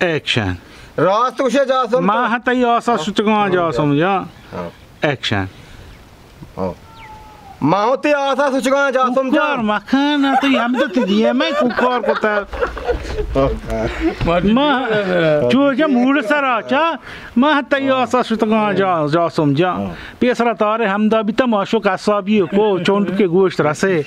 ایکشن۔ راست گوشے جاسم، ما ہاں تئی آسا سچگاں جاسم جان۔ ہاں۔ ایکشن۔ ہاں۔ ما ہوں تئی آسا سچگاں جاسم جان۔ کوکار مکن، تو ہمدا تئی دیما کوکار کتا۔ ما چو جا موڑ سرا چا، ما ہاں تئی آسا سچگاں جا، جاسم جان۔ پیسرا تارے ہمدا بیتا، ما شو قصابی کو چونڈ کے گوشت رسے۔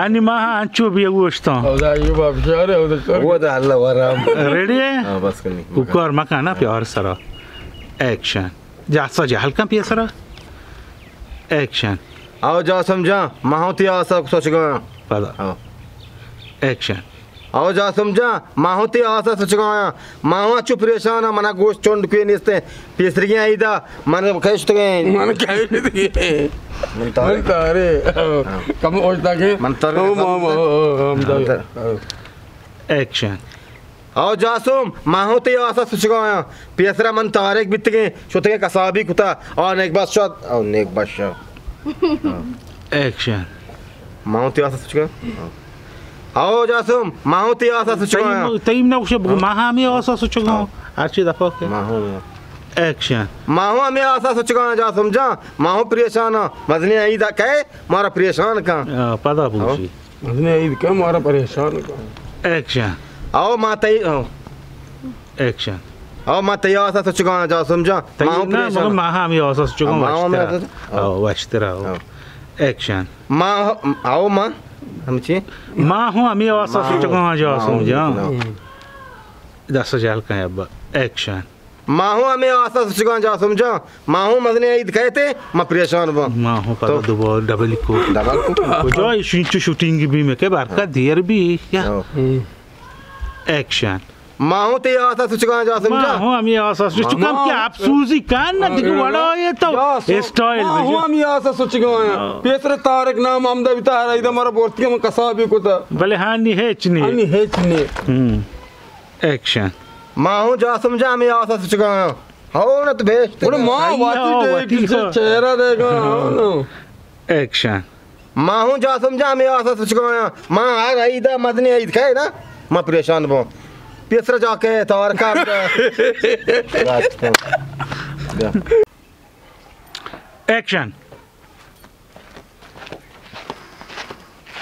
انی ما ہاں انچو بیا گوشتاں۔ اودا ایوب افشار ہے، اودا شر۔ اودا اللہ ورام۔ ریڈی ہے؟ ہاں، بس کنی۔ کوکار مکن نا پیار سرا۔ ایکشن۔ جاسا جہل کن پیسرا۔ ایکشن۔ آو جاسم جان، ما ہوں تئی آسا سچگاں۔ پدا۔ ہاں۔ ایکشن۔ آو جاسم جان، ما ہوں تئی آسا سچگاں۔ ما ہوں اچو پریشان آں، منا گوشت چونڈ کوئی نیستیں۔ پیسریگیں عیدا من کشتگیں۔ من کشتگیں۔ من تارے۔ من تارے۔ ہاں۔ کم اوشتاگیں۔ من تارے۔ او ماما، او، او، ہم تارے۔ ہاں۔ ایکشن۔ او جاسم، ما ہوں تئی آسا سچگاں۔ پیسرا من تارک بیتگیں، شتگیں قصابی کتا۔ آ نیک بس شت، او نیک بس شت۔ ایکشن۔ ما ہوں تئی آسا سچگاں۔ او جاسم، ما ہوں تئی آسا سچگاں۔ تئیم، تئیم نہ گوشے، بگو، ما ہمے آسا سچگاں۔ ہرچی دفعہ کے۔ ما ہوں۔ ایکشن۔ ما ہوں ہمے آسا سچگاں جاسم جان، ما ہوں پریشان آں۔ مزنیں عیدا کئے مارا پریشان کن۔ آ، پدا بوشی۔ مزنیں عید کئے مارا پریشان کن۔ ایکشن۔ او ما تئی، او۔ ایکشن۔ او ما تئی آسا سچگاں جاسم جان۔ تئی ما ہوں نہ، پریشان۔ مگر ما ہمے آسا سچگاں، ما ہوں ہمے وشترا۔ آسا سچ-، او، وشترا، او۔ او۔ ایکشن۔ ما، او ما، ہمچی؟ ما ہوں ہمے آسا سچگاں جاسم جان۔ دست جہل کن ابا۔ ایکشن۔ ما ہوں ہمے آسا سچگاں جاسم جان۔ ما ہوں مزنیں عید کئیت، ما پریشان باں۔ ما ہوں پدا تو دوبارہ ڈبل کو۔ ڈبل کو؟ کجا شینچو شوٹنگ بی میں کہ برکت دیر بی کیا؟ او۔ ایکشن۔ ما ہوں تئی آسا سچگاں جاسم ما جان۔ ہوں ہمے آسا سچ-، چکم کہ افسوزی کن نہ دیگہ وڑا ہے تو اسٹائل ما ہوں ہمے آسا سچگاں۔ پیسر طارق نام ہمدا بیتا، ہر ایدا مارا بورت کہ من قصابی کتا۔ بلے ہانی ہچ نی۔ ہانی ہچ نی۔ ہم۔ ایکشن۔ ما ہوں جاسم جان ہمے آسا سچگاں۔ ہو نہ تو بیشتر۔ گڑا ما صحیح وتی ہو، ڈیک وتی ہو۔ چہرہ دے گا، ہو نا۔ ایکشن۔ ما ہوں جاسم جان ہمے آسا سچگاں۔ ما ہر عیدا مزنیں عید کئے نا، ما پریشان بوں۔ پیسرا جا کے تارکا۔ ایکشن۔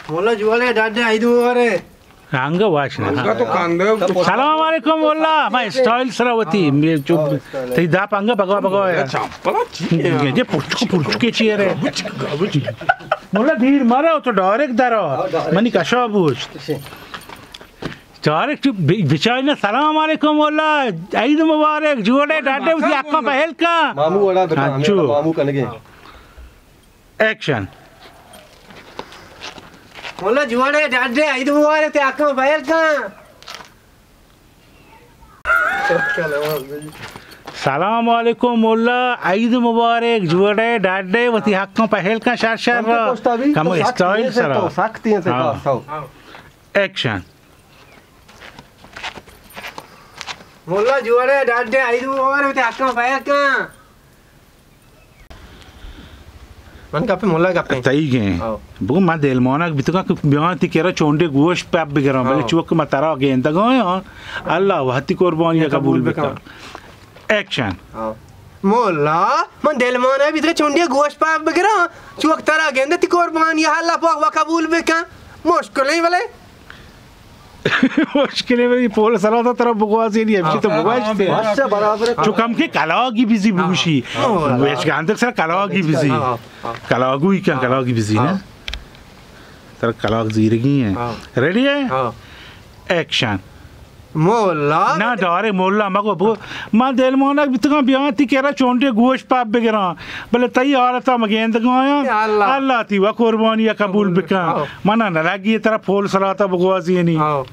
مولا جوڑے ڈاڈے عید مبارک۔ انگا واش نہ۔ انگا تو کاندے۔ سلام علیکم مولا، ما اسٹائل سرا وتی، میں چپ، تئی داپ انگا بگوا بگوا ہے۔ چمپلا چی ہے؟ یہ پرچکو پرچکے چی ہے رے؟ مولا دیر مارا تو ڈائریکٹ درا، منی کشا بوشت۔ ڈائریکٹ بچائنا۔ سلام علیکم مولا، عید مبارک، جوڑے ڈاڈے، وتی حقاں پہل کا۔ مامو وڑا بتا، ہمیں انچو۔ مامو کنگے۔ ایکشن۔ مولا جوڑے ڈاڈے، عید مبارک، تے حقاں پہل کا۔ سلام علیکم مولا، عید مبارک، جوڑے ڈاڈے، وتی حقاں پہل کا شر شر۔ کم اسٹائل سرا۔ سختی ہیں۔ ایکشن۔ مولا جوڑے ڈاڈے، عید مبارک، وتی حقاں پہل کا۔ من گپے مولا گپے۔ تئی گیں۔ او۔ بگو من دلمانگ بیتگاں کہ بیاں تئی کرا چونڈے گوشت پپ بگراں، بلے او۔ چوک من ترا گندگاں، اللہ وتی قربانی قبول بکن۔ ایکشن۔ او۔ مولا، من دلمانگ بیتگاں چونڈے گوشت پپ بگراں، چوک ترا گندے تئی قربانی اللہ پاک و قبول بکن۔ مشکلیں بلے۔ مشکلے بی پول سرا تا ترا بگوازی نی، ہمشی تو بگوازی تے۔ بس برابر۔ چو کم کے کلاگی بزی بگوشی۔ ہاں۔ ویش گاندک سر کلاگی بزی۔ ہاں، ہاں۔ کلاگوی کن، کلاگی بزی نا۔ ترا کلاگ زیرگی ہیں۔ ہاں۔ ریڈی ہے؟ ہاں۔ ایکشن۔ مولا۔ نا ڈارے مولا مگو بگو۔ من دلمانگ بیتگاں بیاں تئی کرا چونڈے گوشت پپ بگراں، بلے تئی حالتا مگندگاں آیاں۔ یا اللہ۔ اللہ تئی و قربانی قبول بکن۔ آؤ۔ منا نہ لگی ترا پول سراتا بگوازینی۔ آؤ۔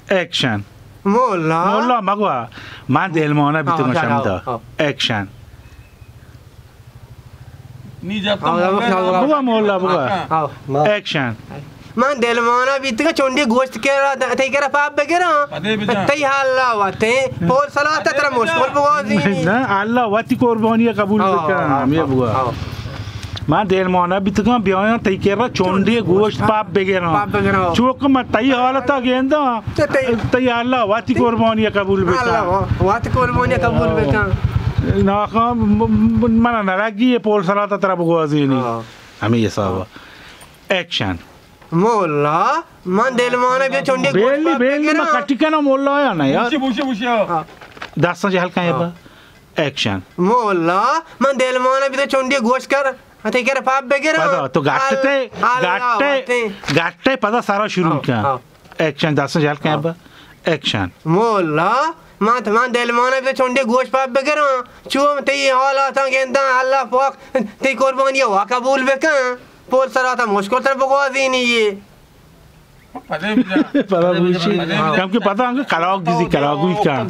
ایکشن۔ مولا۔ مولا مگو۔ من دلمانگ بیتگاں آؤ، شمدا۔ آؤ۔ ایکشن۔ نی جب تو آؤ، مولا آؤ، آؤ۔ بگو مولا بگو۔ آؤ۔ ایکشن۔ من دلمانا بیتگاں چونڈی گوشت کرا، تئی کرا پاپ بگراں۔ پدے بجا۔ تئی حالا وتے پول سلاتا ترا مشکل بگوازی۔ نہ، اللہ وتی قربانی قبول بکن، ہمیں بگو۔ من دلمانا بیتگاں بیایاں تئی کرا چنڈے گوشت پاپ بگراں۔ پاپ بگراں۔ چوک من تئی حالتا گنداں۔ چہ تئی۔ تئی اللہ وتی قربانی قبول بکن۔ اللہ وتی قربانی قبول بکن۔ ناخان م-، م-، من نرگی پول سراتا ترا بگوازینی۔ ہاں۔ ہمیں حسابا۔ ایکشن۔ مولا، من دلمانا بیا چنڈے گوشت بیلی، پاپ بیلی، من بگراں۔ کٹی کناں مولا یا نہ یار۔ بوشی، بوشی، بوشی۔ ہاں۔ دستاں جہل کن ہاں۔ ابا۔ ایکشن۔ مولا، من دلمانا بیتہ چنڈے گوشت کر، تئی کرا پاپ بگراں۔ پدا تو گٹتے، اللہ، اللہ گٹتے، وتے۔ گٹتے پدا سرا شروع ہاں، کن۔ ہاں۔ ایکشن، دستاں جہل کن ہاں۔ ابا۔ ایکشن۔ مولا، من، من دلمانا بیتہ چنڈے گوشت پاپ بگراں۔ چو تئی حالاتاں گنداں، اللہ پاک تئی قربانی وا قبول بکن۔ پول سراتا مشکل تر بگوازینی یہ۔ پدا بوشی۔ کم کہ پدا انگا کلاگ گزی، کلاگوی کن۔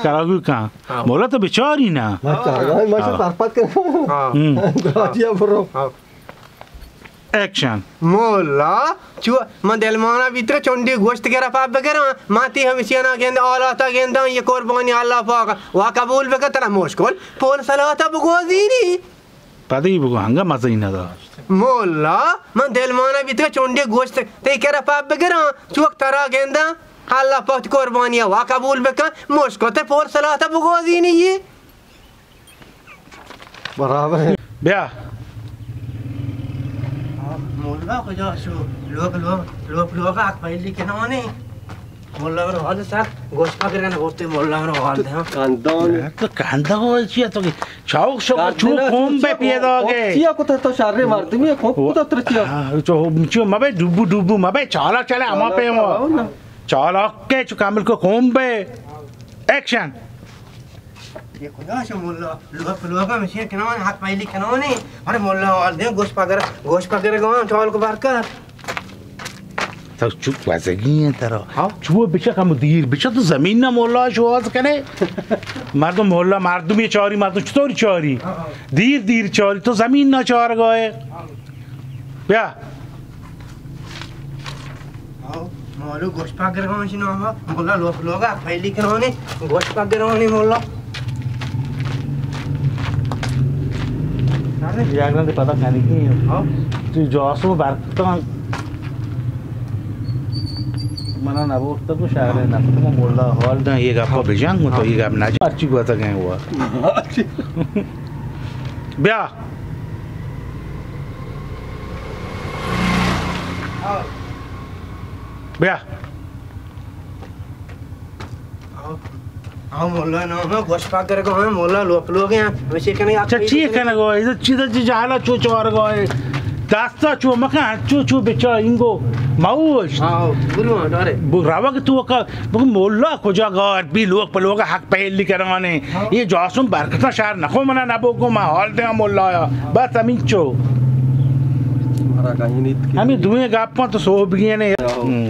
کلاگوی کن۔ مولا تو بچاری نا۔ من چارگاہ، من ہاں۔ سرپد کن۔ ہاں۔ ہم۔ دراجیا برو۔ ہاں۔ ایکشن۔ مولا، چو من دلمانا بیتہ چنڈے گوشت کرا پاپ بگراں، من تئی ہمشیانا گند، حالاتا گنداں، یہ قربانی اللہ پاک وا قبول بکن، ترا مشکل پول سراتا بگوازینی۔ پدی بگو، انگا مزہ ای نداشت۔ مولا، من دلمانا بیتہ چنڈے گوشت تئی کرا پاپ بگراں، چوک ترا گنداں، اللہ پاک تئی قربانی وا قبول بکن، مشکل تئی پول سراتا بگوازینی یہ۔ برابر ہے۔ بیا۔ مولا کجا شو؟ لوگ، لوگ، لوگ، لوگ آک پہلی کنانے۔ مولا من حال سر گوشت پاپ گرگا نہ بوتے، مولا من حال دے۔ کندان۔ تو کندگو چیا تو کہ چاوک شو کندنا چو کوم بے چیا پیدا کو-، گئے۔ چیا کو تو، تو شر مردمی کو، کو تو تر چیا۔ ہاں، چو، چو مبے ڈبو ڈبو مبے چالا چلے ہما چالا پیما۔ چالا۔ چالا کے چو کامل کو کوم بے۔ ایکشن۔ یہ کجا شو مولا؟ لوگ، لوگ ہمشی کنانے، حق پہلی کنانے۔ ارے مولا حال دے، گوشت پاپ گر، گوشت پاپ گرگا، چاول کو برکت۔ تو چپ وزگی ہیں ترا۔ ہاں۔ چو بچا کم دیر بچا تو زمین نہ مولا شوہاز کنے۔ مردم مولا مردم یہ چاری، مردم چطوری چاری؟ ہاں، ہاں۔ دیر دیر چاری تو زمین نہ چارگائے۔ بیا۔ ہاں، مولا گوشت پاپ گرگا ہمشی ناما، مولا لوگ، لوگ آک پہلی کنانے، گوشت پاپ گرانے مولا۔ یاگران تے پتا کنگی ہیں۔ ہاں۔ تو جاسو برکتان۔ منا نبوت تو شہر نہ تو مولا حال داں یہ گپا بجنگ تو یہ گپ نہ جن۔ پرچی گوتا گئے ہوا۔ بیا۔ بیا۔ ہاں، مولا نام گوشت پاپ گرگا ہیں، مولا لوگ، لوگ ہیں، ہمشی کنے۔ چا چی کنگو؟ اذا چی دا چی جہلا چو چارگو ہے۔ دستا چو مکن، چو، چو بچا انگو موش۔ ہاں، برو، ڈارے۔ بو روگ تو کا، بو مولا کجا گار بی لوگ پہ لوگ حق پہلی کنانے۔ ہاں۔ یہ جاسم برکتا شہر نکو منا نبو کو، ما حال دے مولا یا۔ بس ہمین چو۔ ہمیں دوئیں گپاں تو سوب گئے نے۔ ہاں۔ ہم۔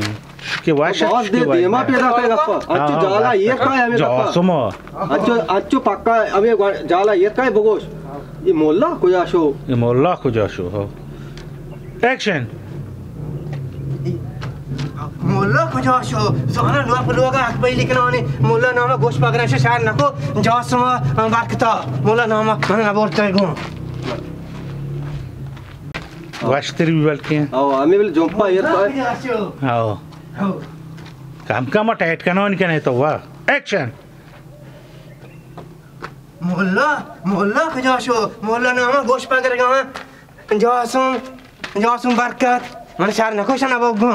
کہ وش باز دے دیما پیدا کئے گپا۔ اچو ہاں، جالا ایر کائے ہمیں گپا۔ جاسم۔ اچو، اچو پکا ہمیں گوا-، جالا ایر کائے بگوش۔ یہ مولا کجا شو؟ یہ مولا کجا شو، ہو۔ ایکشن۔ مولا کجا شو؟ زانا لوگ، لوگ حق پہلی کنانے۔ مولا نام گوشت پاپ گرگا شہر نکو۔ جاسم برکتا۔ مولا نام من نبورتے گوں۔ وشتر بی بلکیں۔ او، ہمیں بل جمپا ایر کائے۔ مولا کجا شو؟ او۔ ہو۔ کم کم ٹائٹ کنان کنے تو واہ۔ ایکشن۔ مولا، مولا کجا شو؟ مولا نام گوشت پاپ گرگا ہیں۔ جاسم، جاسم برکت۔ من شہر نکو شنا بگوں۔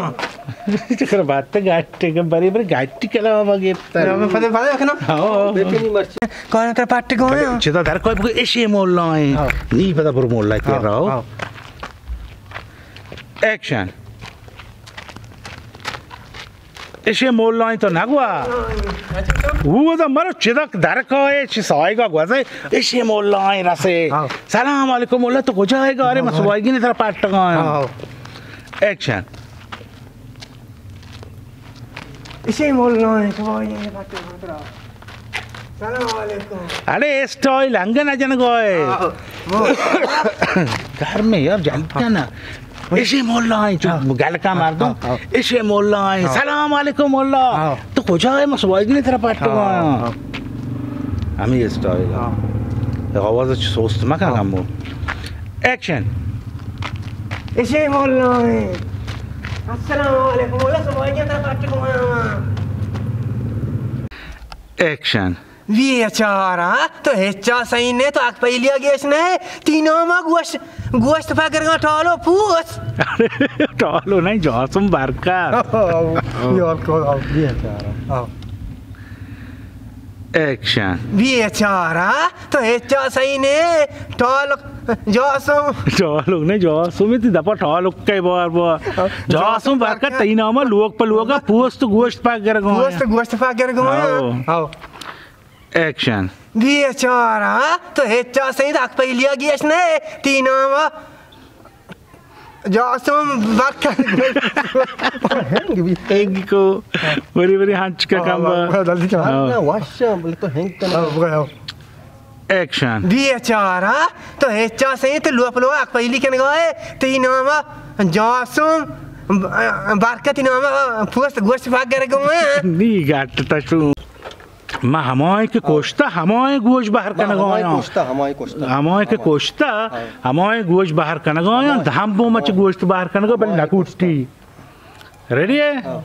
چکر بات گاٹی کے بری بری گاٹی کلا ما گپتا۔ پدے، پدے کنا۔ ہاں۔ بکنی مرچی۔ کون تر پاٹی گو ہیں؟ چدا در کوئی بگو ایشی مولا ہیں۔ ہاں۔ نی پدا بر مولا کے ہاں، رہو۔ ہاں۔ ایکشن۔ ایشی مولائیں تو نگوا۔ او دا مرو چدک در کائے، چی سائیگا گوزے، ایشی مولائیں رسے۔ ہاں۔ سلام علیکم مولا، تو کجا ہے گارے؟ ہاں، من ہاں۔ سوائیگی نے ترا پٹگا۔ ہاں۔ ایکشن۔ ایشی مولائیں، سوائیگی نے پٹگا۔ سلام علیکم۔ اڑے اسٹائل انگا نہ جنگائے۔ آہو۔ گھر میں یار جنتا نا۔ ایشی مولا ہیں، چو ہاں۔ گل کا مردم۔ ہاں، ہاں۔ ایشی مولا ہیں۔ ہاں۔ سلام علیکم مولا۔ ہاں۔ تو کجا ہے؟ من سوائیگی نے ترا پٹگا۔ ہاں، ہاں۔ ہمیں اسٹائل۔ ہاں۔ آواز چ سوست مکن ہاں۔ کمو۔ ایکشن۔ اشی مولا ایں۔ السلام علیکم۔ مولا سمائی ترا کٹ کو آیا۔ ایکشن۔ بیچارہ، تو ہچا سہی نہ ئے، تو حق پہلیا گیش نہ ئے، تئی ناما گوشت، گوشت پگرگاں ٹالو پوس۔ ٹالو نہ، جاسم برکت۔ یار کو بیچارہ۔ ایکشن۔ بیچارہ، تو ہچا سہی نہ ئے، ٹالو جاسم۔ ٹالو نہ، جاسم، تئی دپا ٹالو کئے بار بار۔ جاسم برکت، تئی ناما لوگ پہ لوگا پوست گوشت پگرگاں۔ پوست گوشت پگرگاں۔ ہاؤ۔ ہاؤ۔ ایکشن۔ بیچارہ، تو ہچا سہی، حق پہلیا گیش نہ ئے، تئی ناما جاسم برکت۔ ہنگ بی۔ ہنگ کو۔ بری بری ہنچ کا کم با۔ ہاں۔ نہ، وش، بلے تو ہنگ کن۔ ہاں، بگو، ہاں۔ ایکشن۔ بیچارہ، تو ہچا سہی، تو لوگ پہ لوگا حق پہلی کنگا ئے، تئی ناما جاسم برکت، تئی ناما پوست گوشت پگرگاں۔ نی گٹ تشو۔ ما ہمائیں کہ کشتہ، ہمائیں گوش بہر کنگا آیاں۔ ہمائیں کہ کشتہ، ہمائیں کہ کشتہ، ہمائیں گوش بہر کنگا آیاں۔ دھمبو مچ گوشت بہر کنگا، بل نکوٹی۔ ریڈی ئے؟ ہاں۔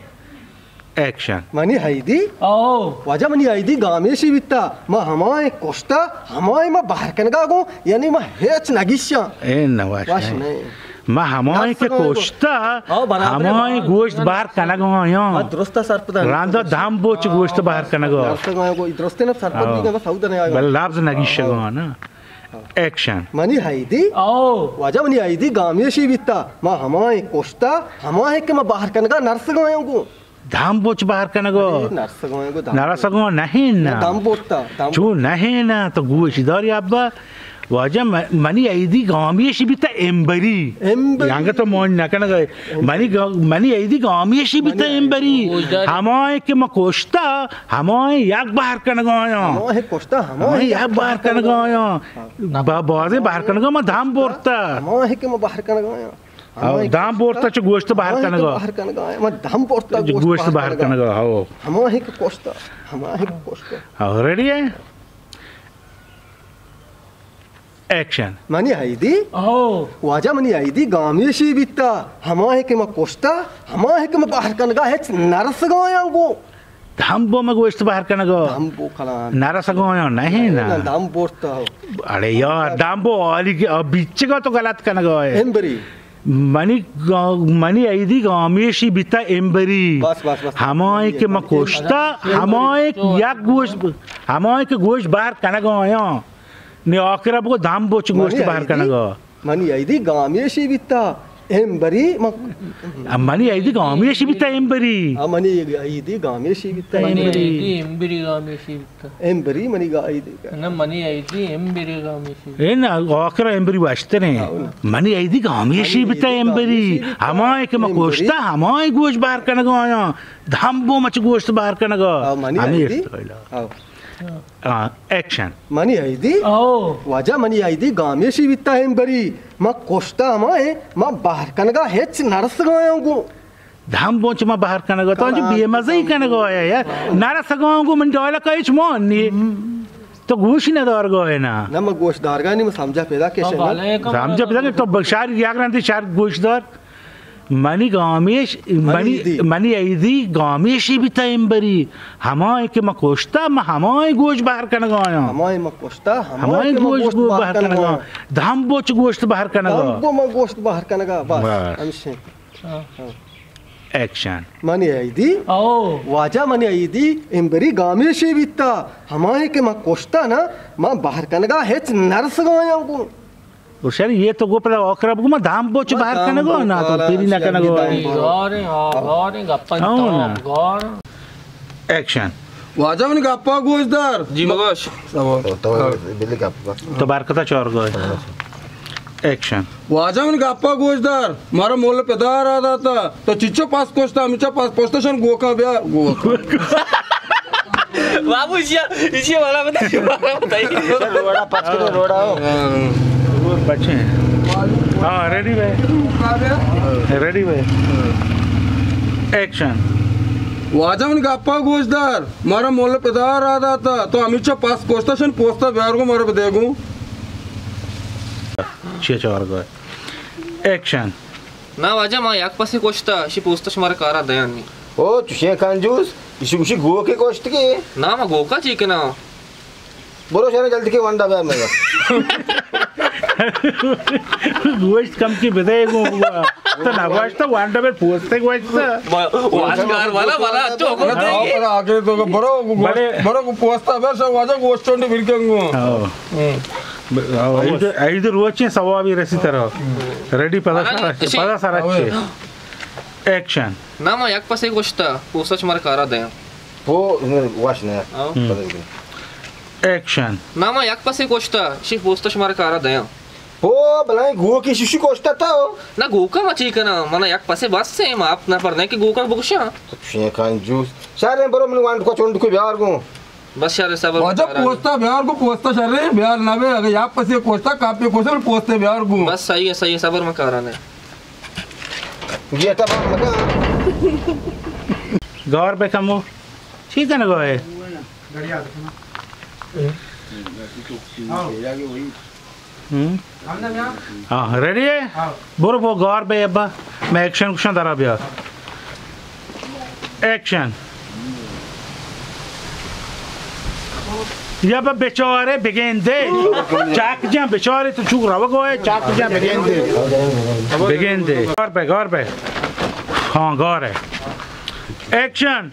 ایکشن۔ منی ہیدی؟ او۔ واجہ، منی ہیدی گامیشی بیتا۔ ما ہمائیں کشتہ، ہمائیں ما بہر کنگا گوں، یعنی ما ہچ نگیشاں۔ اے نہ، وش نہ۔ ما ہمائیں کہ کشتہ، ہمائیں گوشت بہر کنگا آیاں۔ درست سرپد۔ رندا دھمبو چہ گوشت بہر کنگا۔ درست نہ، سرپد بی کہ بس ہود نہ آیاں۔ بل لبز نگیشگا نا۔ ایکشن۔ منی ہیدی؟ او۔ واجہ، منی ہیدی گامیشی بیتا۔ ما ہمائیں کشتہ، ہمائیں کہ ما بہر کنگا نرسگا آیاں گوں۔ دھمبو چہ بہر کنگا۔ نرسگا آیاں گوں دھمبو۔ نرسگا نہ ئے نا۔ دھمبو تا، دھمبو۔ چو نہ ئے نا، تو گوش دار یا ابا۔ واجہ، م-، منی ہیدی گامیشی بیتا امبری۔ امبری۔ انگت تو موج نہ کنگا ئے۔ منی گا-، منی ہیدی گامیشی بیتا امبری۔ ہمائیں کہ ما کشتہ، ہمائیں یک بہر کنگا آیاں۔ ہمائیں کشتہ، ہمائیں یک بہر کنگا آیاں۔ با-، بازیں بہر کنگا ما دھمب برتا۔ ہمائیں کہ ما بہر کنگا آیاں۔ دھمب برتا چہ گوشت بہر کنگا۔ ما دھمب برتا گوشت بہر کنگا، ہاؤ۔ ہمائیں کہ کشتہ، ہمائیں کہ کشتہ۔ ہاؤ، ریڈی ئے؟ ایکشن۔ منی ہیدی؟ او۔ واجہ، منی ہیدی گامیشی بیتا۔ ہمائیں کہ ما کشتہ، ہمائیں کہ ما بہر کنگا ہچ نرسگا آیاں گوں۔ دھمبو ما گوشت بہر کنگا۔ دھمبو کلان۔ نرسگا آیاں نہ ئے نا۔ نہ، دھمب برتا۔ اڑے یار، دھمبو عالی کی، آ، بیچگا تو غلط کنگا ئے۔ امبری۔ منی گا-، منی ہیدی گامیشی بیتا امبری۔ بس، بس، بس۔ ہمائیں کہ ما کشتہ، ہمائیں یک گوشت، ہمائیں کہ گوشت بہر کنگا آیاں۔ نی آخر ءَ بگو دمب چہ گوشت بہر کنگ ءَ۔ منی عیدی گامیشی بیتا، امبری، من، منی عیدی گامیشی بیتا، امبری۔ آ، منی عیدی گامیشی بیتا، امبری۔ عیدی امبری گامیشی بیتا۔ امبری منی گا-، عیدی گا-، نہ، منی عیدی امبری گامیشی۔ اے نہ، آخر امبری وشتریں۔ ہاں، نہ۔ منی عیدی گامیشی منی بیتا، عیدی امبری۔ گامیشی بیتا، ہمائیں کہ من امبری۔ کشتا، ہمائیں گوشت بہر کنگ ءَ آیاں۔ دمبو مچ گوشت بہر کنگ ءَ۔ ہاں، منی ہمیں عیدی۔ اسٹائل ءَ۔ ہاں۔ آ، ایکشن۔ منی عیدی؟ او۔ واجہ منی عیدی گامیشی بیتا امبری۔ ما کشتا ہمائیں، ما بہر کنگا ہچ نرسگایاں گوں۔ دمبو چہ ما بہر کنگا، تو انچو بے مزہی کنگا آیا یار۔ نرسگایاں گوں من ڈائلگ ءَ ہچ مان نی۔ تو گوشی ندارگا ہے نا۔ نہ، ما گوش دارگا نی، ما سمجھا پیدا کشے نا۔ سمجھا پیدا کہ تو بشار یک رندی شار گوش دار۔ منی گامیش، منی منی، عیدی۔ منی عیدی گامیشی بیتا امبری۔ ہمائیں کہ من کشتا، من ہمائیں گوشت بہر کنگا آیاں۔ ہمائیں من کشتا، ہمائیں ہمائیں کہ من گوشت گوشت بہر بہر کنگا کنگا آیاں۔ آیاں۔ دمبو چہ گوشت بہر کنگا۔ دمبو من گوشت بہر کنگا، بس، بس۔ ہمشیں۔ ہاں۔ ایکشن۔ منی عیدی؟ او۔ واجہ منی عیدی امبری گامیشی بیتا۔ ہمائیں کہ من کشتا نا، من بہر کنگا ہچ نرسگایاں گوں۔ او شر، یہ تو گو پدا آخرا بگو، ما دمبو چہ بہر کنگا، نا تو پیری نہ کنگا۔ گاریں، ہاں، گاریں، گپن ہاں، تو نا۔ گار۔ ایکشن۔ واجہ منی گپا گوش دار۔ جی مگوش۔ تو، تو بلی گپ۔ تو برکتا چار گوش۔ ایکشن۔ واجہ منی گپا گوش دار۔ مارا مول پدار آ داتا۔ تو چچو پس کشتا، ہمچا پس پشتشن گوکا بیار، گوکا۔ بابو، ایشی، ایشی والا بتا، ایشی والا بتا۔ روڑا پچ کے روڑا ہو۔ ہاں۔ بچے۔ ہاں، ریڈی بھائی۔ ریڈی بھائی۔ ایکشن۔ واجہ منی گپا گوش دار، مارا مول پدار آ داتا، تو ہمیچا پس کشتا شن پوستا بیار گو مارا بدے گو۔ چیا چار گو۔ ایکشن۔ نا واجہ، ما یک پسے کشتا، اشی پوستا شمارا کارا دیاں نی۔ او، چشیں کنجوس، اشی گوشی گوکے کشتگے؟ نا، ما گوکا چی کناں؟ برو شریں جلدی کے ونڈا بیار مگا۔ گوشت کم کی بدے گو ہوا۔ تو نہ گوشتا، ونڈا بے پوستے گوشتا۔ ما، واسکار والا، والا، اچو حکم دے۔ پر آگے تو برو، گوشت، بلے۔ برو، گو پوستا بے، شو واجہ گوشت چونڈی بلکن گو۔ ہاں۔ ہوں۔ ب-، آ، عید، عید روچیں ثوابی رسی ترا۔ ریڈی پدا آ، سرا، اسی۔ پدا سرا آ، چے۔ ایکشن۔ نا، ما یک پسے کشتا، پوستا شمارا کارا دیاں۔ پو، واش نہ۔ آؤ۔ ہم۔ پدا بگن۔ ایکشن۔ نا، ما یک پسے کشتا، اشی پوستا شمارا کارا دیاں۔ پو، بلائیں گوکی ششی کشتا تو؟ نا، گوکا ما چی کناں؟ منا یک پسے بس ہے، ما اپ نہ پر نہیں کہ گوکا بکشاں۔ تو چیئے کنجوس۔ شریں برو من وانڈ کو چونڈ کو بیار گو۔ بس شر صبر واجہ کارا نے۔ پوستا بیار گو، پوستا شریں، بیار نہ بے، اگر یا پسے کشتا، کاپے کشتا، بل پوستے بیار گو۔ بس صحیح ہے، صحیح ہے، صبر مکارا نے۔ یہ تباہ مکان۔ گور بے کمو۔ چی کنگا ہے؟ ہم؟ ہاں، ریڈی ہے؟ برو بو گار بے ابا، میں ایکشن کشاں درا بیار۔ ایکشن۔ یا با بیچارے بگندے۔ چاک جان بیچارے تو چوک روگ ہوئے، چاک جان بگندے۔ بگندے۔ گار بے، گار بے۔ ہاں، گار ہے۔ ایکشن۔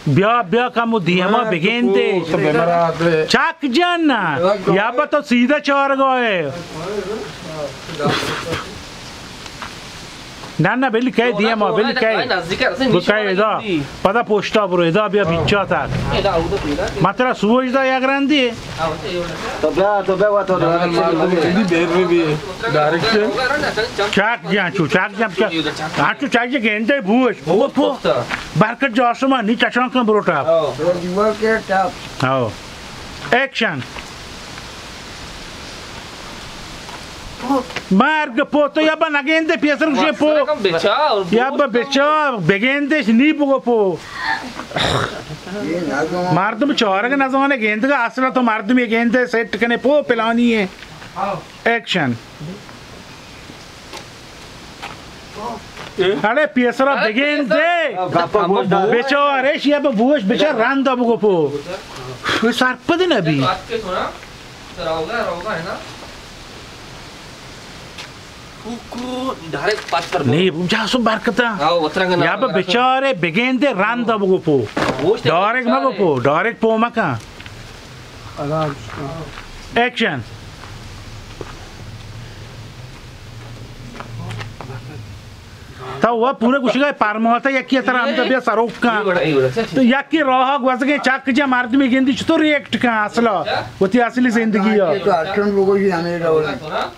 بیا، بیا کمو دیما بگندے۔ چاک جان نا۔ یا با تو سیدھا چارگا ہے۔ نہ، نہ، بل کئے دیما، بل کئے۔ بل کئے ادا۔ پدا پوشتا برو، ادا بیا بیچا تا۔ ما ترا سوج دا یک رندی۔ تو بیا، تو بیا، تو بیا۔ ڈائریکشن۔ چاک جان چو، چاک جان چو۔ ہاں، چو چاک جان گندے بوش۔ بوش پو۔ برکت جاسم ءَ نی تچان کن بروٹا۔ ہاؤ۔ ایکشن۔ مرگ پو تو یا با نگیندے پیسر گوشے پو۔ یا با بچا بگیندش نی بگو پو۔ مردم چارگ نزانے گیندگا اصلا تو مردمی گیندے سیٹ کنے پو پلانی ہے۔ ایکشن۔ اڑے پیسرا بگین دے۔ بیچارے شیا بہ بوش بیچار رندا بگو پو۔ سرپد نبی۔ نہیں، جاسم برکتا۔ یا بہ بیچارے بگین دے رندا بگو پو۔ ڈائریکٹ مگو پو، ڈائریکٹ پو مکن۔ ایکشن۔ تو وہ پورے گوشگا پرماتا یکی ترا ہم تو بیا سروک کن۔ تو یکی راہ گوزگے چک جا مردمی گندی چطور ریئیکٹ کن اصلا؟ وتی اصلی زندگی ہے۔ تو اکشن بگوشی ہمیں ڈول۔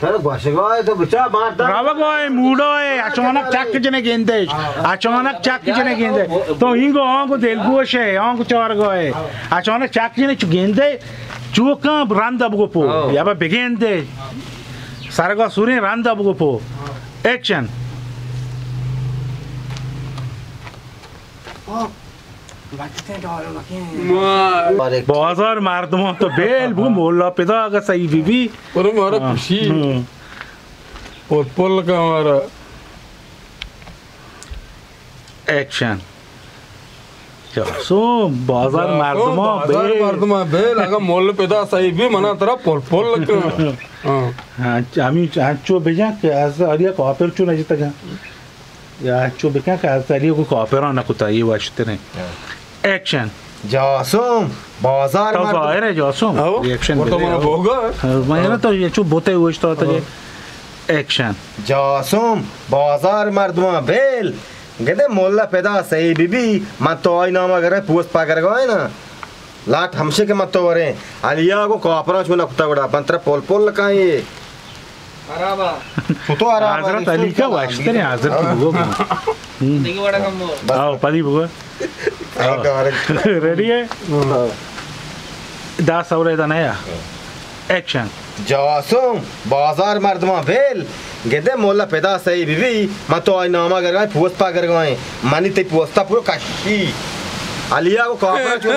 ترا گوشگا ہے تو بچا مارتا۔ روگا ہے، موڈا ہے، اچانک چک جنے گندے۔ اچانک چک جنے گندے۔ تو اینگو آنگو دلگوش ہے، آنگو چارگا ہے۔ اچانک چک جنے چو گندے، چوکاں رند بگو پو۔ ہاں۔ یا با بگندے۔ سرگا سوریں رند بگو پو۔ ایکشن۔ بازار مردمان تو بیل بو، مولا پدا اگا صحیح بی بی۔ پر مارا ہاں۔ خوشی۔ ہاں۔ پل پل کا ہمارا۔ ایکشن۔ جاسم، بازار مردمان بیل۔ بازار مردمان بیل، اگا مول پدا صحیح بی، منا ترا پل پل کن۔ ہاں۔ ہاں، ہمیں انچو بجا کہ از آریا کافر چو نجتگا۔ یا انچو بکن کہ از آریا کو کافران نکتا، یہ واشتریں۔ ہاں۔ ایکشن۔ جاسم، بازار تو مردم۔ ظاہر ہے جاسم۔ ہاؤ۔ ریئیکشن تو دے۔ منا بوگا۔ ہاں، میں نا تو یہ چو بوتے ہوشتا تھا یہ۔ ایکشن۔ جاسم، بازار مردمان بیل۔ گندے مولا پدا سہی بی بی، من تو آئی ناما گرے پوست پا گرگا ہے نا۔ لاٹ ہمشے کہ من تو وریں۔ علیا گو کاپران چون کتا گڑا، من ترا پول پول لکائیں۔ تو تو آرام حضرت علی کا واشتریں، حضرت بگو۔ ہم۔ آؤ، پدی بگو۔ آؤ۔ ریڈی ہے؟ ہاں۔ دہ سورے دا نیا۔ ایکشن۔ جاسم، بازار مردمان بیل، گندے مولا پدا سہی بی بی، من تو آئی ناما گرگائیں، پوست پا گرگائیں، منی تی پوستا پورو کشی۔ علی ءَ گوں کافراں چون؟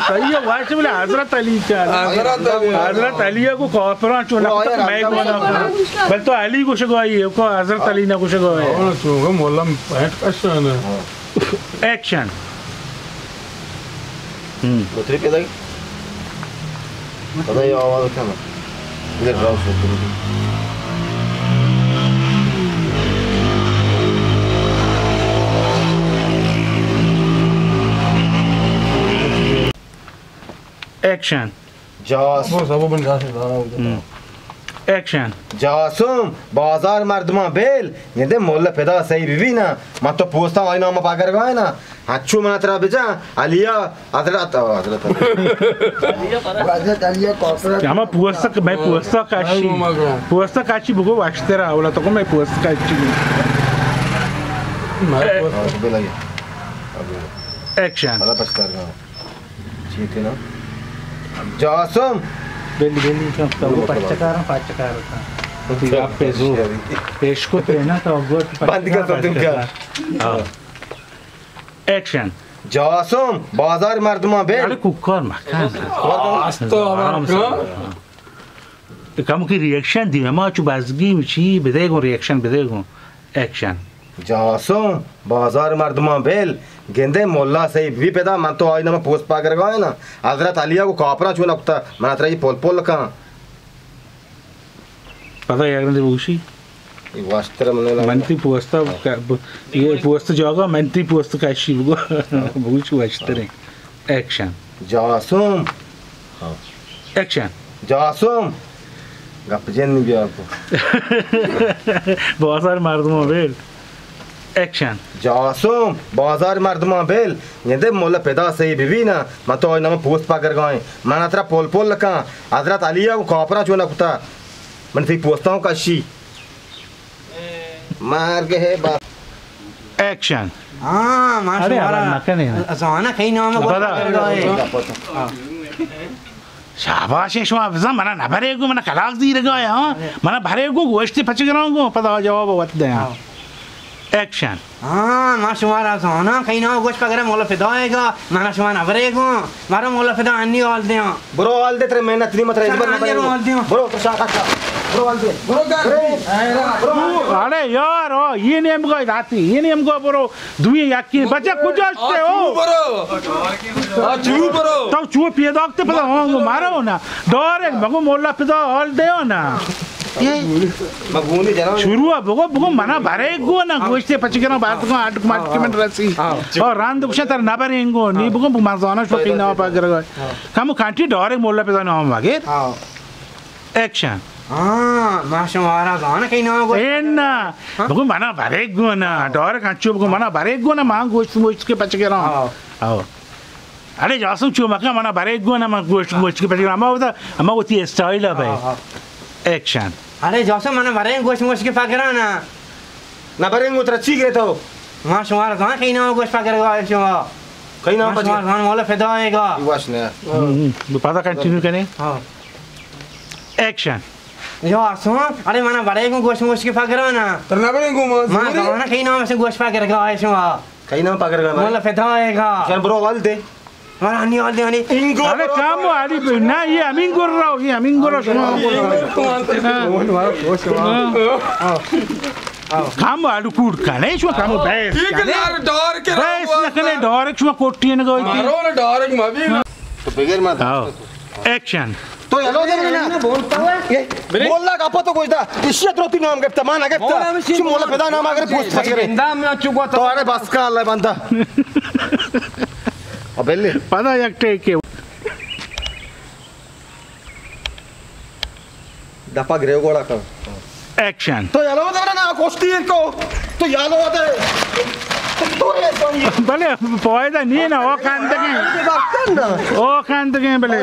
صحیح ہے، واش بلے حضرت علی چا؟ حضرت علی۔ حضرت علی ءَ گوں کافراں چون؟ نہ کتگ مئے گونا۔ بل تو علی گوشگا ئے، کو حضرت علی نہ گوشگا ئے۔ ہاں، چون مولا پینٹ کشان۔ ایکشن۔ ہم۔ بطری پیدا کی؟ پتہ یہ آواز کیا نا؟ ادھر راؤ سوچ۔ ایکشن۔ جاسم۔ ہم۔ ایکشن۔ جاسم، بازار مردماں بیل، گندے مولا پدا سہی بی بی نا، من تو پوستاں آئی نام پاگرگا نا، ہچو من ترا بجا، علی ءَ حضرت، حضرت علی۔ حضرت علی ءَ کافر۔ ہما پوست، مئے پوست کشی۔ پوست کشی بگو واشترا، اولا تو کو مئے پوست کشی۔ ایکشن۔ چیتے نا؟ جاسم۔ بلی، بلی، کم تو پچکارا، پچکارا۔ پیش کو پینا تو گوٹ بند کر تو تم کیا؟ ہاں۔ ایکشن۔ جاسم، بازار مردماں بیل۔ ارے کوکار مکن۔ آستو آرام سے۔ کم کی ریئیکشن دی، ہما چو بزگی چی بدے گوں، ریئیکشن بدے گوں۔ ایکشن۔ جاسم، بازار مردماں بیل، گندے مولا سہی بی پدا، من تو آئی نام پوست پاگرگا نا، حضرت علی ءَ گوں کافراں چون کتا، من ترا یہ پول پول کن۔ پدا یک رندے بگوشی۔ اے واشتر من لگا۔ من تی پوستا ک-، ب-، یہ پوست جاگا، من تی پوست کشی بگو۔ بگوش واشتریں۔ ایکشن۔ جاسم۔ ہاں۔ ایکشن۔ جاسم۔ گپ جن بیار کو۔ بازار مردماں بیل۔ ایکشن۔ جاسم، بازار مردماں بیل۔ گندے مولا پدا سہی بی بی نا۔ من تو آئی نام پوست پاگرگائیں۔ من ترا پول پول لکاں۔ حضرت علی ءَ کافراں چون کتا۔ من تی پوستاں کشی۔ مرگ ہے با-، ایکشن۔ ہاں، ما ارے، شمارا آواز نہ کنے نا۔ زانا کئی نام پدا۔ شاباش، شما بزن منا نہ برے گو، منا کلاک زیرگا ہے، ہاں؟ منا برے گو، گوشتی پچ گراں گو، پدا جواب وت دے، ہاں۔ ہاں۔ ایکشن۔ ہاں، ما شمارا زانا کئی نام گوش پگرا مولا فدائے گا، منا شما نہ برے گو۔ مارا مولا فدا انی حال دیاں۔ برو حال دے، ترے محنت نہیں، مت رے، اس بار نہ برے۔ حال دیاں۔ برو، تو شاہ کا شاہ۔ برو حال دے۔ برو گھر۔ برو۔ اڑے یار، او، یہ نیم گو راتی، یہ نیم گو برو، دوی یکی بچہ کجا شتے ہو؟ برو۔ آ چو برو۔ تو چو پیدا تے پدا ہوں گو مارو نا۔ ڈورے مگو مولا فدا حال دیو نا۔ شروع بگو، بگو منا برے گو نا، گوشتے پچ گراں بات کو اڈ مٹ کے من رسی۔ اور راند گوشاں تر نہ بریں گو، نی بگو من زانا شو کئی نام پاگرگا۔ کمو کانٹی ڈورے مولا پہ نام وغیر۔ ایکشن۔ ہاں، ما شمارا زانا کئی نام گو۔ اے نا، بگو منا برے گو نا، ڈورے کانچو بگو منا برے گو نا، ما گوشت موشت کے پچ گراں۔ آو۔ اڑے جاسم چو مکن، منا برے گو نا، من گوشت موشت کے پچ گراں۔ اما وتا، اما وتی اسٹائل ہے بھائی۔ ایکشن۔ ارے جاسم، منا برے گوشت موشت کے پگرانا۔ نہ برے گو ترا چی گرے تو؟ ما شمارا زان کئی نام گوشت پگرگا شما۔ کئی نام پچ؟ شمارا زان مولا فدائے گا۔ واش نہ۔ پدا کنٹینیو کنے۔ ہاں۔ ایکشن۔ جاسم، ارے منا برے گو گوشت موشت کے پگرانا۔ تر نہ برے گو ما۔ ما زان کئی نام سے گوشت پگرگا شما۔ کئی نام پگرگا؟ مولا فدائے گا۔ شان برو حال دے۔ مارا ہنی حال دے ہنی۔ انگو ارے برو۔ کام والی بھی نہ، یہ ہمین گر رہا ہو، یہ ہمین گر رہا ہو۔ کام والی کوڑ کنے، شما کام بحث کنے۔ بحث نہ کنے، ڈائریکٹ شما کوٹی نہ گوئی۔ مارو نا ڈائریکٹ ما بھی۔ تو بغیر ما۔ ایکشن۔ تو یلو دے نا۔ مولا کا پتو گوشدا، اشیا تروتی نام گپتا، ما نہ گپتا۔ چی مولا پدا نام اگر پوسٹ پچ کرے۔ تو ارے بس کا اللہ بندہ۔ ابے لے۔ پدا یک ٹیک کے۔ دپا گریو گوڑا کن۔ ایکشن۔ تو یلو دے نا، کشتی کو۔ تو یلو دے۔ تو یہ سنگی۔ بلے فائدہ نہیں نا، او کندگیں۔ او کندگیں بلے۔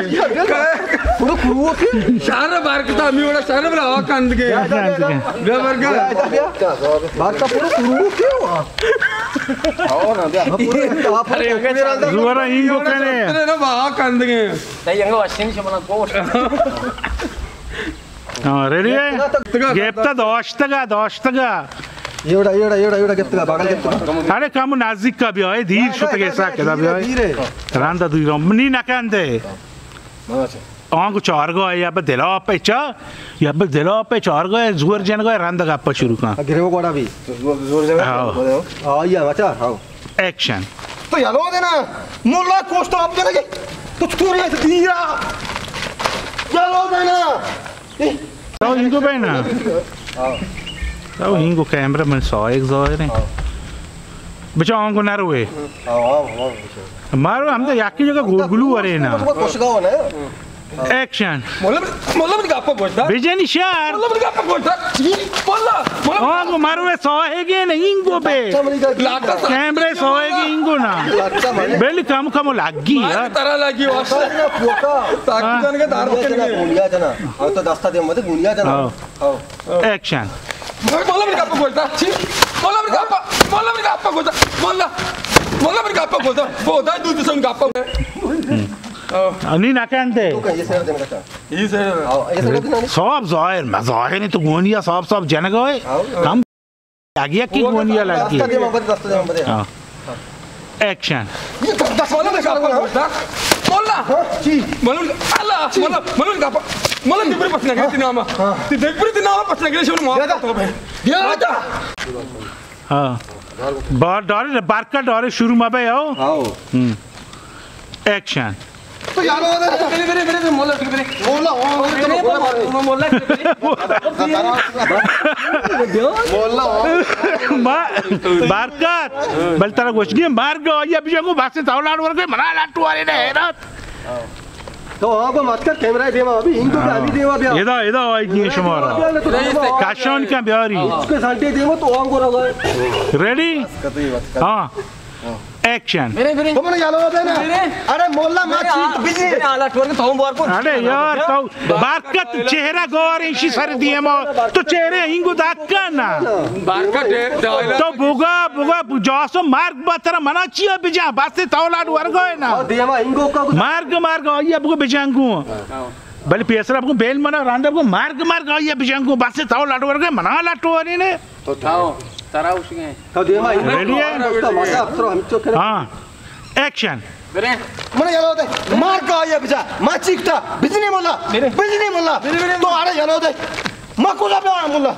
پورا کرو کے۔ شہر بار کتا، می وڑا شہر بلا او کندگیں۔ بیا برگا۔ بار کا پورا کرو کے ہوا۔ زورا اینگو کنے۔ نا با کندگیں۔ ہاں، ریڈی ہے؟ گپتا داشتگا، داشتگا۔ ایوڑا، ایوڑا، ایوڑا، ایوڑا گپتگا، بغل گپتگا۔ اڑے کم نزدیک کا بیائے، دیر شتگے سا کدا بیائے۔ رندا دوی رم، نی نکندے۔ آنگو چارگا یا بہ دلا پہ چا، یا بہ دلا پہ چارگا زور جنگا رند گپا شروع کن۔ گریو گوڑا بھی۔ زور، زور جنگا۔ ہاں۔ ہاں، یا بچا، ہاں۔ ایکشن۔ تو یلو دینا، مولا کوشت آپ دینا کہ تو چطور ہے دیرا؟ یلو دینا۔ تو ہنگو بہنا۔ تو ہنگو کیمرہ من سائق ظاہر ہے۔ بچا آنگو نروے۔ مارو ہم تو یکی جگہ گول گلو ورے نا۔ ایکشن۔ مولا، مولا منی گپا گوش دار۔ بجنی شر۔ مولا منی گپا گوش دار۔ چی؟ مولا، مولا۔ آنگو مروے ساہگے نہ، اینگو بے۔ لاٹا سا۔ کیمرہ ساہگے اینگو نا۔ لاٹا سا۔ بل کم کم لگی یار۔ ترا لگی واسطہ۔ پوکا۔ تاکی جان کے دار دنیا جنا، گونیا جنا۔ ہاں تو دستا دے مت گونیا جنا۔ ہاں۔ ایکشن۔ مولا منی گپا گوش دار۔ چی؟ مولا منی گپا، مولا منی گپا گوش دار۔ مولا، مولا منی گپا گوش دار۔ بودا دو دو سن گپا۔ انی نکندے۔ تو کہیں سر دے مگتا۔ یہ سر۔ ہاں، یہ سر دے۔ صاحب ظاہر، میں ظاہر ہے تو گونیا صاحب صاحب جنگا ہے۔ ہاں۔ کم لگی کی گونیا لگی۔ دستا دے مبد، دستا دے مبد۔ ہاں۔ ایکشن۔ مولا منی گپا گوش دار۔ مولا۔ ہاں، چی؟ مولا منی، اللہ، چی؟ مولا، مولا منی گپا۔ مولا دبر پس نگے تی ناما۔ ہاں۔ تی دبر تی ناما پس نگے شو ما۔ بیا دا۔ تو بے۔ بیا دا۔ ہاں۔ بار ڈارے، برکت ڈارے شروع مبے آؤ۔ آؤ۔ ہم۔ ایکشن۔ تو یار، وہ دے۔ میرے، میرے، میرے، میرے، مولا، میرے۔ مولا، وہ، میرے، مولا، مولا، میرے۔ مولا، وہ۔ ما-، برکت، بل ترا گوشگی مارگ آئی ءَ بجنگو، بس تو لاڈ ورگے، منا لاڈ ٹوارے نے حیرت۔ تو آگو مت کر، کیمرہ دیما ابھی، ہندو کے ابھی دیما بیا۔ ادا، ادا آئی گی شمارا۔ کاشان کیا بیاری؟ اس کے سنٹے دیما تو آنگو رہا۔ ریڈی؟ ہاں۔ ایکشن۔ میرے، میرے۔ تو منا یلو دے نا۔ میرے۔ ارے مولا ما میرے چیت آ-، بجے۔ میرے آلا ٹور کے تو بار کو۔ ارے یار، تو برکت چہرہ گور ایشی سر دیما۔ تو چہرہ ہنگو دکا نا۔ برکت ڈائلاگ۔ تو بوگا، بوگا، جاسو مرگ با ترا منا چیا بجا؟ بس تو لاڈ ورگا ہے نا۔ او دیما ہنگو کا۔ مرگ، مرگ، آئی اب کو بجنگو۔ بلے پیسرا بگو بیل منا راندا بگو مرگ، مرگ، آئی ءَ بجنگو، بس تو لاڈ ورگے، منا لاڈ ورگے نے۔ تو تاؤ، ترا اس گئے۔ تو دیما ریڈی ہے؟ ہاں۔ ایکشن۔ میرے۔ من یلو دے، مرگ آئی ءَ بجا، ما چیکتا، بجنی مولا، میرے۔ بجنی مولا۔ میرے، میرے۔ تو آڑے یلو دے، ما کجا بیا مولا۔